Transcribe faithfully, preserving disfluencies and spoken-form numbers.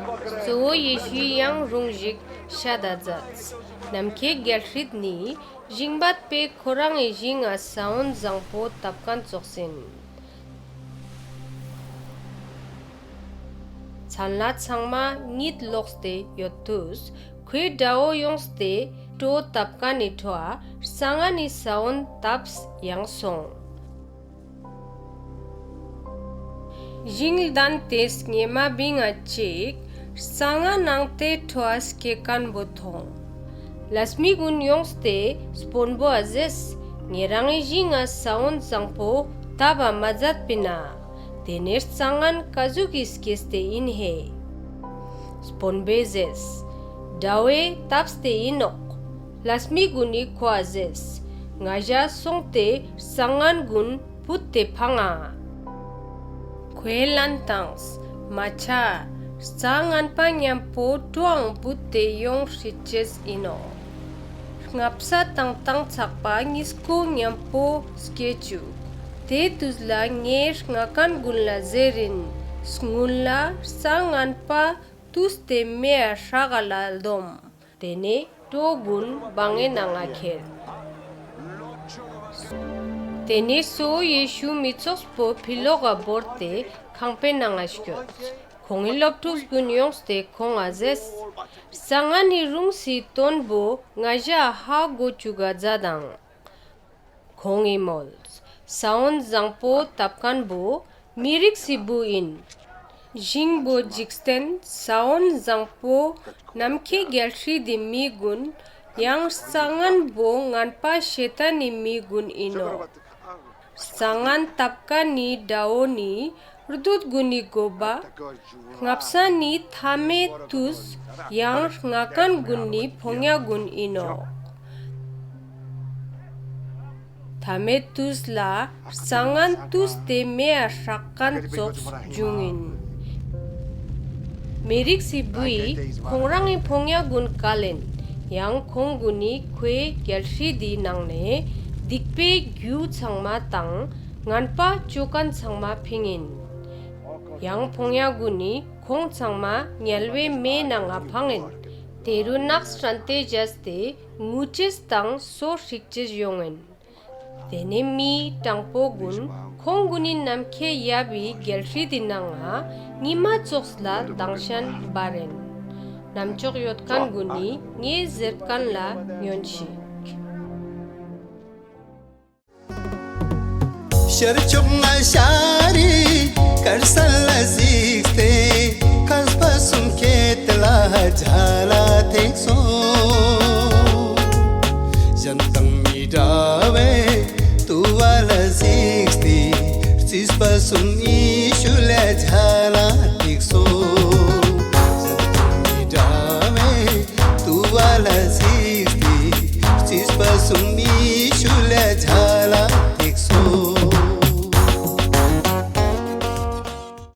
གཙོ་བོ་ཡེ་ཤུའི་ཡང་རུང་ཞིག་ཤད་ད་ཛདས། ནམ་ཁའེ་གྱལ་སྲིད་ནི་ཞིང་པ་པའེ་ཁོ་རང་ངི་ཞིང་ང་ས་བོན་ཟང་པོ་ཏབ་ཁན་ཙོགས་ཨིན། ཚན་ལ་ཚང་མ་ཉིད་ལོགས་ཏེ་ཡོད་ཏུས་ཁོའེ་དྲ་བོ་ཡོངས་ཏེ་ཀྲོ་ཏབ་ཁན་ནི་ཕྲོའ་རྩྭ་ངན་ནི་ས་བོན་ཏབས་ཡང་སོང་། ཞིང་ལྡན་ཏེ་སྙེ་མ་བིང་ང་ཅིག་རྩྭ་ངན་ནང་ཏེ་ཕྲོའ་སྐྱེ་ཁན་བོ་ཐོང་། ལས་མི་གུན་ཡོངས་ཏེ་སྤོན་པོའ་ཟེརས། ཉེ་རང་ངི་ཞིང་ང་ས་བོན་ཟང་པོ་ཏབ་བ་མ་ཛད་པིན་ན། ཏེ་ནེ་རྩྭ་ངན་ཀ་ཟུག་གི་སྐྱེས་ཏེ་ཨིན་ཧེ། སྤོན་པོའེ་ཟེརས། དྲ་བོའེ་ཏབས་ཏེ་ཨིན་ནོག། ལས་མི་གུན་ནི་ཁོའ་ཟེརས། ང་ཞ་སོང་སྟེ་རྩྭ་ངན་གུན་བུད་དེ་ཕང་ང་། ཁོའེ་ལན་ཏངས། མ་ཆའ། རྩྭ་ངན་པ་ཉམ་པོ་ཀྲོའང་བུད་དེ་ཡོང་ཤེས་ཅེས་ཨིན་ནོག། སྔ་ཕྱི་དང་ཏང་ཚག་པ་ཉིས་ཀོ་ཉམ་པོ་སྐྱེ་ཅུག། ཏེ་ཏུས་ལ་ངའེ་སྔ་ཁན་གུན་ལ་ཟེར་ཨིན། སྔུན་ལ་རྩྭ་ངན་པ་ཏུས་ཏེ་མེའ་སྲག་ག་ལ་ལྡོམ། ཏེ་ནེ་ཀྲོ་གུན་བང་ངི་ནང་ང་ཁྱེར། ཏེ་ནེ་གཙོ་བོ་ཡེ་ཤུ་མི་ཚོགས་པོ་ཕི་ལོག་ག་བོར་ཏེ་ཁང་པའེ་ནང་ང་སྐྱོད། ཁོང་ངི་ལོབ་ཕྲུགས་གུན་ཡོངས་ཏེ་ཁོང་ང་ཟེརས། རྩྭ་ངན་ནི་རུངས་སི་ཏོན་བོ་ང་ཞའ་ཧ་གོ་ཅུག་ག་ཛད་དང་། ཁོང་ངི་མོལས། ས་བོན་ཟང་པོ་ཏབ་ཁན་བོ་མི་རིགས་སི་བུ་ཨིན། ཞིང་བོ་ཇིག་རྟེན་ས་བོན་ཟང་པོ་ནམ་ཁའེ་གྱལ་སྲིད་དི་མི་གུན་ཡང་རྩྭ་ངན་བོ་ངན་པ་ཤེ་ཏན་ནི་མི་གུན་ཨིན་ནོག། རྩྭ་ངན་ཏབ་ཁན་ནི་དྲ་བོ་ནི་རྡུད་གུན་ནི་གོ་བ། སྔ་ཕྱི་ནི་ཐའ་མའེ་ཏུས་ཡང་སྔ་ཁན་གུན་ནི་ཕོ་ཉ་གུན་ཨིན་ནོག། ཐའ་མའེ་ཏུས་ལ་རྩྭ་ངན་ཏུས་ཏེ་མེའ་སྲག་ཁན་ཙོགས་ཇུང་ཨིན། མི་རིགས་སི་བུའི་ཁོང་རང་ངི་ཕོ་ཉ་གུན་ཀལ་ཨིན། ཡང་ཁོང་གུན་ནི་ཁོའེ་གྱལ་སྲིད་དི་ནང་ནེ་སྡིག་པའེ་གྱུ་ཚང་མ་དང་ངན་པ་ཅོ་ཁན་ཚང་མ་ཕིང་ཨིན། ཡང་ཕོ་ཉ་གུན་ནི་ཁོང་ཚང་མ་ཉལ་ཝའེ་མེའི་ནང་ང་ཕང་ཨིན། ཏེ་རུ་ནགས་སྲན་ཏེ་ཇས་ཏེ་ངུ་ཅེས་དང་སོ་སྲིག་ཅེས་ཡོང་ཨིན། ཏེ་ནེ་མི་དྲང་པོ་གུན་ཁོང་གུན་ནི་ནམ་ཁའེ་ཡབ་བི་གྱལ་སྲིད་དི་ནང་ང་ཉི་མ་ཙོགས་ལ་དང་ཤན་བར་ཨིན། ནམ་ཅོག་ཡོད་ཁན་གུན་ནི་ངའེ་ཟེར་ཁན་ལ་ཉོན་ཤིག། ཤར་ཕྱོགས་ནེ་ཤར་རི་དཀར་ས་ལ་གཟིགས་ཏེ་མཁས་པ་གསུམ་ཁྱེད་ལ་མཇལ་ལ་ཐེངས་སོང་། གཞན་དང་མི་འདྲ་བའི་དུ་བ་ལ་གཟིགས་ཏེ་རྩིས་པ་གསུམ་ཡེ་ཤུ་ལ་མཇལ་ལ་ཐེངས་སོང་། གཞན་དང་མི་འདྲ་བའི་དུ་བ་ལ་གཟིགས་ཏེ་རྩིས་པ་གསུམ་ཡེ་ཤུ་ལ་མཇལ་ལ་